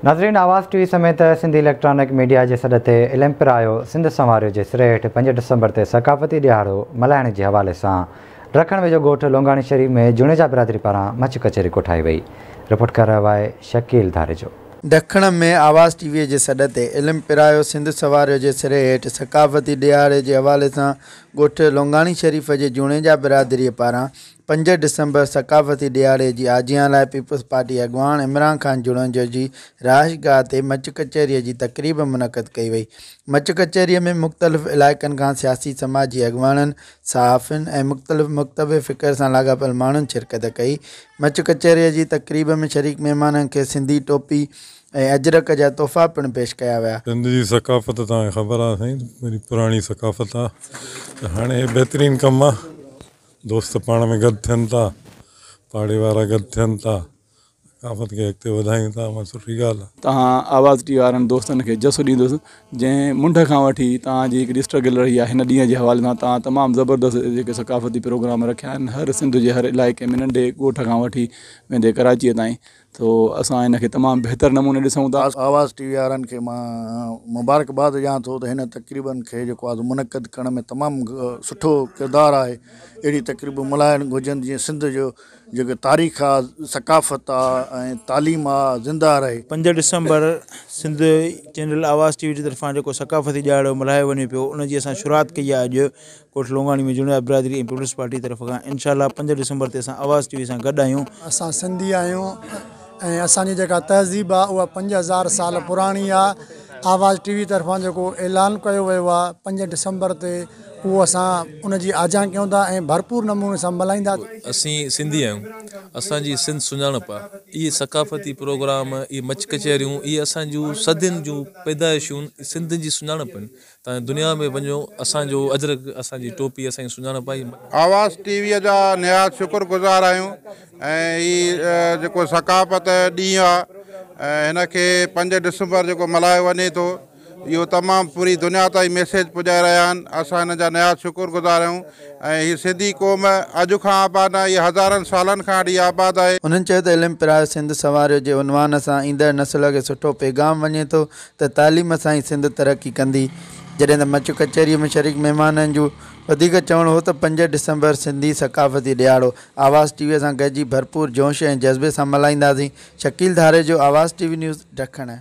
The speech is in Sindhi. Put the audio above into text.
ناظرين آواز ٽي وي سميت سنڌي اليڪٽرانڪ ميڊيا جي سڏ تي علم پرايو سنڌ سنواريو جي سري هيٺ 5 ڊسمبر تي ثقافتي ڏهاڙو ملهائڻ جي حوالي سان ڊکڻ ويجهو ڳوٺ لونگاڻي شريف ۾ جوڻيجا برادري پاران مچ ڪچهري ڪوٺائي وئي. رپورٽ ڪري رهيو آهي شڪيل ڌاريجو. ڊکڻ ۾ آواز ٽي وي جي سڏ تي علم پرايو سنڌ سنواريو جي سري هيٺ ثقافتي ڏهاڙي جي حوالي سان ڳوٺ لونگاڻي شريف جي جوڻيجا برادري پاران 5 ڊسمبر ثقافتي ڏهاڙي جي آجيان لاء پيپلز پارٽي اڳواڻ عمران خان جوڻيجو جي رهائشگاهه تي مچ ڪچهري جي تقريب منعقد ڪئي وئي. مچ ڪچهري ۾ مختلف علائقن کان سياسي سماجي اڳواڻن، صحافين ۽ مختلف مڪتب فڪر سان لاڳاپيل ماڻهن شرڪت ڪئي. مچ ڪچهري جي تقريب ۾ شريڪ مهمانن کي سنڌي ٽوپي ۽ اجرڪ جا تحفا پڻ پيش ڪيا ويا. سنڌ جي ثقافت توهان کي خبر آهي سائين وڏي پراڻي ثقافت آهي ته هاڻي هي بهترين ڪم آهي. دوست پاڻ ۾ گڏ ٿين ٿا، پاڙي وارا گڏ ٿين ٿا، ثقافت کي اڳتي وڌايون ٿا، اها سٺي ڳالهه آهي. توهان آواز ٽي وي وارن دوستن کي جس ڏيندس جنهن منڍ کان وٺي توهان جي هڪڙي اسٽرگل رهي آهي هن ڏينهن جي حوالي سان توهان تمام زبردست جيڪي ثقافتي پروگرام رکيا آهن هر سنڌ جي هر علائقي ۾ ننڍي ڳوٺ کان وٺي ويندي ڪراچيء تائين تو اسان هن کي تمام بهتر نموني ڏسون ٿا. آواز ٽي وي وارن کي مان مبارڪباد ڏيان ٿو ته هن تقريبن کي جيڪو آهي منعقد ڪرڻ ۾ تمام سٺو ڪردار آهي. اهڙي تقريبون ملهائڻ گهرجن جيئن سنڌ جو جيڪو تاريخ آهي، ثقافت آهي ۽ تعليم آهي زنده رهي. 5 ڊسمبر سنڌ چينل آواز ٽي وي جي طرفان جيڪو ثقافتي ڏهاڙو ملهايو وڃي پيو ان جي اسان شروعات ڪئي آهي اڄ ڳوٺ لونگاڻي ۾ جوڻيجا برادري ۽ پيپلز پارٽي طرف کان انشاء الله 5 ڊسمبر تي اسان آواز ٽي وي سان گڏ آهيون. اسان سنڌي آهيون ۽ اسان جي جيڪا تهذيب آهي اها 5000 سال پراڻي آهي. آواز ٽي وي طرفان جيڪو اعلان ڪيو ويو آهي 5 ڊسمبر تي اهو اسان ان جي آجيان ڪيون ٿا ۽ ڀرپور نموني سان ملهائيندا. اسين سنڌي آهيون اسان جي سنڌ سڃاڻپ آهي اهي ثقافتي پروگرام اهي مچ ڪچهريون اهي اسان جون صدين جون پيدائشون سنڌ جي سڃاڻپ آهن. توهان دنيا ۾ وڃو اسان جو اجرڪ اسان جي ٽوپي اسان جي سڃاڻپ آهي. آواز ٽي وي جا نهايت شڪر گذار آهيون ۽ هي جيڪو ثقافت ڏينهن آ ۽ هن کي 5 ڊسمبر جيڪو ملهايو وڃي ٿو اهو تمام پوري دنيا تائين ميسيج پڄائي رهيا آهن اسان هن جا نهايت شڪر گذار آهيون ۽ هي سنڌي قوم اڄ کان آباد نه آهي هي هزارن سالن کان وٺي آباد آهي. انهن چيو ته علم پرايو سنڌ سنواريو جي عنوان سان ايندڙ نسل کي سٺو پيغام وڃي ٿو ته تعليم سان ئي سنڌ ترقي ڪندي. جڏهن ته مچ ڪچهريء ۾ شريڪ مهمانن جو وڌيڪ چوڻ هو ته 5 ڊسمبر سنڌي ثقافتي ڏهاڙو آواز ٽي وي سان گڏجي ڀرپور جوش ۽ جذبي سان ملهائينداسين. شڪيل ڌاريجو، آواز ٽي وي نيوز، ڊکڻ.